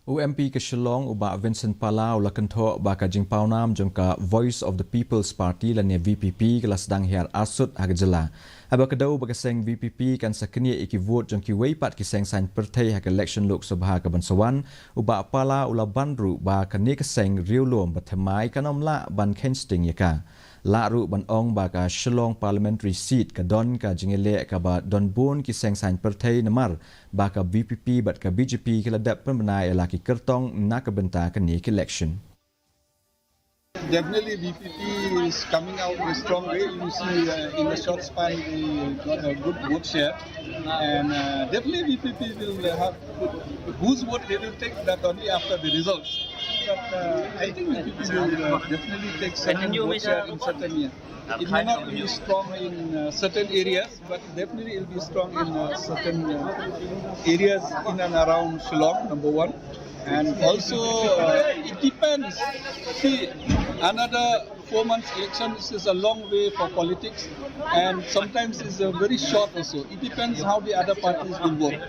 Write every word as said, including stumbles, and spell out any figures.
U M P ka Shillong, u Bah Vincent Pala, u la kynthoh ba ka jingpawnam jong ka Voice of the People's Party lane V P P ka la sdang hiar arsut ha ka jylla. Haba kdew ba ka seng V P P kan sa knieh ïa ki vote jong kiwei pat ki seng saiñ pyrthei ha ka election Lok Sabha ka ban sa wan, u Bah Pala u la ban ruh ba kane ka seng riewlum ba thymmai kan ym lah ban kheiñ sting ïa ka. Lah ruh ban ong ba ka Shillong Parliamentary Seat ka don ka jingïaleh kaba don bun ki seng saiñ pyrthei namar ba ka V P P bad ka B J P ki la dep pynbna ïa la ki kyrtong na ka bynta kane ka election. Definitely, V P P is coming out in a strong way. You see, uh, in a short span, we got a good vote share, and uh, definitely V P P will have whose vote they will take, that only after the results. But uh, I think V P P will uh, definitely take certain vote share in certain years. It may not be strong in uh, certain areas, but definitely it will be strong in uh, certain uh, areas in and around Shillong, number one. And also, uh, it depends. See, another four months election, this is a long way for politics, and sometimes it's a very short also. It depends how the other parties will vote.